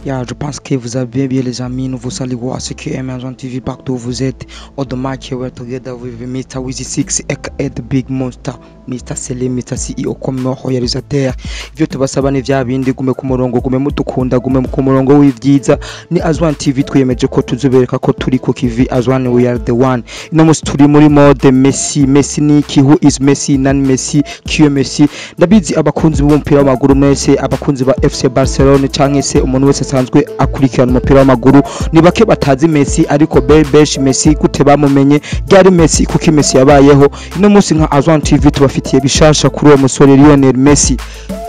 Yeah, je pense que vous avez bien, les amis. Nous vous saluons à ceux qui aiment Azwan TV partout où vous êtes. On the mic here, we're together with Mr. Wizzy 6 aka The Big Monster, Mr. Sele, Mr. CEO comme réalisateur. Ivyo tubasaba ni vya bindi, gume ku murongo, gume mudukunda, gume ku murongo w'ivyiza. Ni Azwan TV, twiyemeje ko tuzobereka ko turi ku kivi. Azwan, we are the one. Ino musi turi muri mode Messi. Messi ni iki? Who is Messi? Nani Messi? Qui est Messi? Ndabizi abakunzi b'umupira w'amaguru mwese, abakunzi ba FC Barcelona canke se umuntu wese asanzwe akurikirana umupira w'amaguru, ni bake batazi Messi. Ariko benshi Messi gute bamumenye? Ryari Messi? Kuki Messi yabayeho? Ino munsi nka Azwan TV tubafitiye bishasha kuri uwo musore Lionel Messi.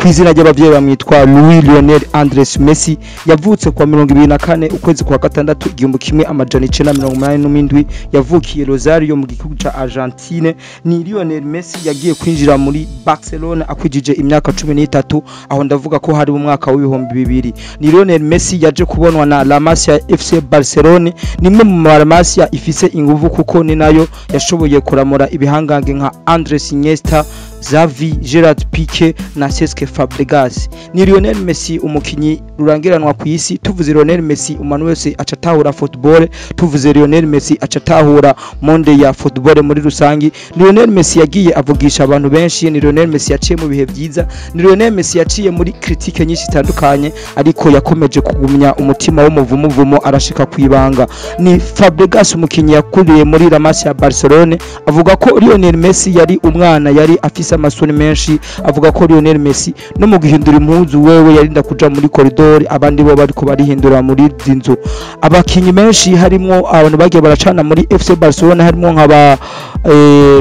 Ku izina ry'abavyeyi bamwitwa Louis Lionel Andres Messi. Yavutse kwa 24 ukwezi kwa gatandatu 1987. Yavukiye Rosario mu gihugu ca Argentine. Ni Lionel Messi yagiye kwinjira muri Barcelona akwijije imyaka 13, aho ndavuga ko hari mu mwaka w'2000. Ni Lionel Messi yaje kubonwa na La Masia FC Barcelona, nimwe mu La Masia ifise inguvu, kuko ni nayo yashoboye kuramura ibihangange nka Andres Iniesta, Xavi, Gerard Piqué na Cesc Fabregas. Ni Lionel Messi, umukinyi rurangiranwa ku isi. Tuvuze Lionel Messi, umuntu wese aca atahura football. Tuvuze Lionel Messi, aca atahura monde ya football muri rusangi. Lionel Messi yagiye avugisha abantu benshi. Ni Lionel Messi yaciye mu bihe byiza, ni Lionel Messi yaciye muri critique nyinshi zitandukanye, ariko yakomeje kugumya umutima w'umuvumuvumo arashika kwibanga. Ni Fabregas, umukinyi yakuriye muri La Masia ya Barcelone, avuga ko Lionel Messi yari umwana yari afise amasoni menshi. Avuga ko Lionel Messi no mu guhindura impuzu wewe yarinda kuja muri koridori, abandi bo bariko barihindura muri zinzu. Abakinyi benshi harimwo abantu bagiye baracana muri FC Barcelona, harimwo nk'aba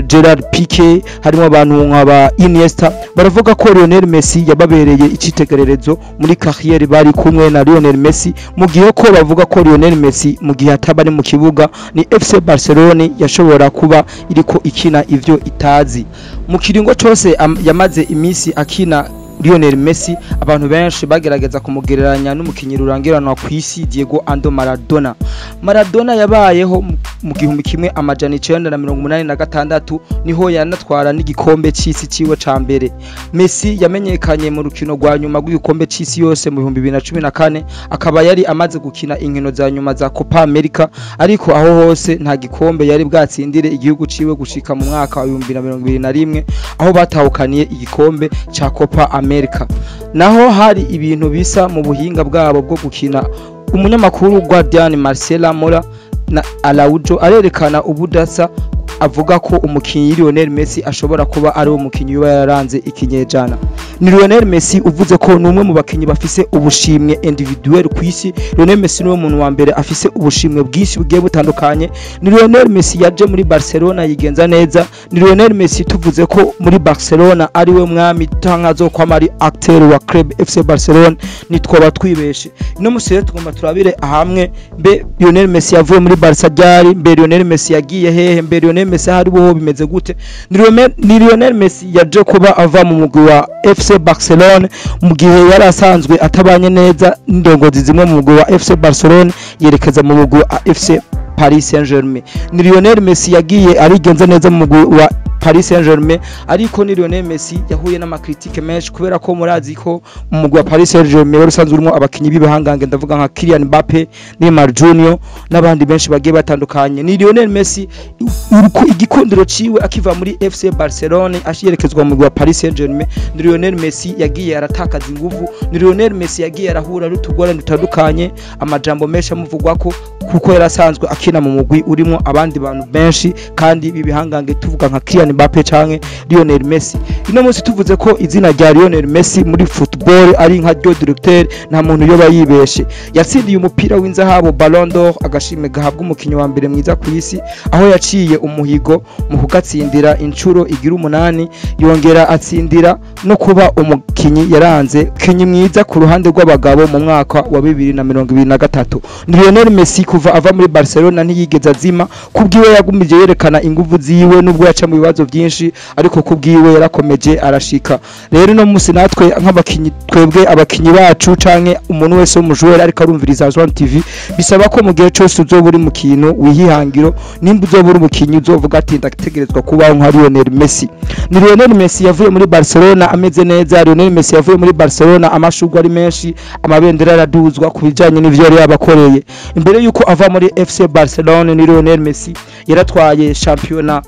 Gerard Piqué, harimo abantu nk'aba Iniesta, baravuga ko Lionel Messi yababereye icitegererezo muri carrière bari kumwe na Lionel Messi, mu gihe ko bavuga ko Lionel Messi mu gihe ataba ari mu kibuga, ni FC Barcelona yashobora kuba iriko ikina ivyo itazi. Mu kiringo cose yamaze imisi akina Lionel Messi, abantu benshi bagerageza kumugereranya n'umukinyi rurangiranwa ku isi Diego Ando Maradona. Maradona yabayeho mu 1986, niho yanatwara n'igikombe c'isi ciwe ca mbere. Messi yamenyekanye mu rukino rwa nyuma rw'igikombe c'isi yose mu 2014, akaba yari amaze gukina inkino za nyuma za Copa America, ariko aho hose nta gikombe yari bwatsindire igihugu ciwe gushika mu mwaka wa 2021, aho batahukaniye igikombe ca Copa America. Naho hari ibintu bisa mu buhinga bwabo bwo gukina, umunyamakuru Guardian Marcela Mora na Araujo arerekana ubudasa, avuga ko umukinyi Lionel Messi ashobora kuba ari umukinyi uba yararanze ikinyejana. Ni Lionel Messi uvuze ko ni umwe mu bakinyi bafise ubushimwe individuel ku isi. Lionel Messi niwe muntu wa mbere afise ubushimwe bwinshi bugiye butandukanye. Ni Lionel Messi yaje muri Barcelona yigenza neza. Ni Lionel Messi tuvuze ko muri Barcelona ari we mwami tanka zo kwama ari acteur wa club FC Barcelona, nitwoba twibeshe. Ino musi rero tugomba turabire hamwe: mbe Lionel Messi yavuye muri Barca ryari? Mbe Lionel Messi yagiye hehe? Mbe Lionel Messi hari bo bimeze gute? Ni Lionel Messi yaje kuba ava mu mugwi wa FC Barcelona mu gihe yari asanzwe atabanye neza n'indongozi zimwe mu mugwi wa FC Barcelona, yerekeza mu mugwi wa FC Paris Saint-Germain. Ni Lionel Messi yagiye arigenza neza mu mugwi wa Paris Saint-Germain, ariko ni Lionel Messi yahuye n'ama critiques menshi, kubera ko murazi ko mu mugwi wa Paris Saint-Germain wari usanzwe urimo abakinyi b'ibihangange, ndavuga nka Kylian Mbappe, Neymar Junior n'abandi benshi bagiye batandukanye. Ni Lionel Messi igikundiro ciwe akiva muri FC Barcelona ashiyerekezwa mu mugwi wa Paris Saint-Germain, ni Lionel Messi yagiye aratakaza inguvu. Ni Lionel Messi yagiye arahura n'utugorane dutandukanye, amajambo menshi amuvugwako, kuko yarasanzwe akina mu mugwi urimo abandi bantu benshi kandi b'ibihangange, tuvuga nka Kylian Mbappe canke Lionel Messi. Ino munsi tuvuze ko izina rya Lionel Messi muri football ari nka ryo directeur, nta muntu yoba yibeshe. Yatsindiye umupira w'inzahabu, Ballon d'Or, agashimwe gahabwa umukinyi wa mbere mwiza ku isi, aho yaciye umuhigo mu kugatsindira incuro igira umunani, yongera atsindira no kuba umukinyi yaranze kinyi mwiza ku ruhande rw'abagabo mu mwaka wa 2023. Ni Lionel Messi kuva Kuva ava muri Barcelona ntiyigeze azima. Kubwiwe yagumije yerekana inguvu ziwe, nubwo yaca mu bibazo byinshi, ariko kubwiwe yarakomeje arashika. Rero no musi natwe nk'abakinyi, twebwe abakinyi bacu canke umuntu wese w'umujoueur ariko arumviriza Azwan TV, bisaba ko mu gihe cyose uzoba uri mu kintu wihihangiro, nimba uzoba uri umukinyi, uzovuga ati: "Ndategerezwa kubaho nka Lionel Messi." Ni Lionel Messi yavuye muri Barcelona ameze neza. Lionel Messi yavuye muri Barcelona amashurwe ari menshi, amabendera araduzwa ku bijanye n'ivyo yari yabakoreye imbere yuko ava muri FC Barcelona. Ni Lionel Messi yaratwaye championnat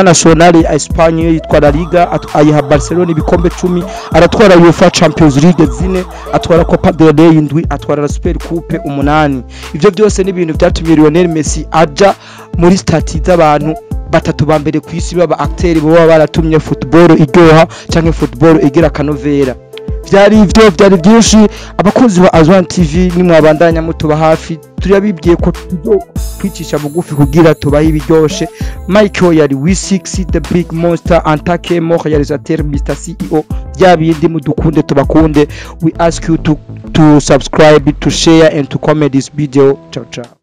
national ya Espagne yitwa La Liga, ayiha Barcelona ibikombe 10, aratwara UEFA Champions League zine, atwara Copa del Rey indwi, atwara la Super Coupe umunani. Ivyo byose ni ibintu byatumye Lionel Messi aja muri statut z'abantu batatu ba mbere ku isi baba acteur baba baratumye football iryoha canke football igira akanovera. Byari ivyo, byari byinshi. Abakunzi ba Azwan TV, nimwabandanya mutuba hafi, turabibwiye ko tuzo kwicisha bugufi kugira tubahe ibiryoshe. Michael yari W6 the big monster antake mo réalisateur Mr CEO. Bya bindi, mudukunde tubakunde. We ask you to subscribe, to share and to comment this video. Ciao ciao.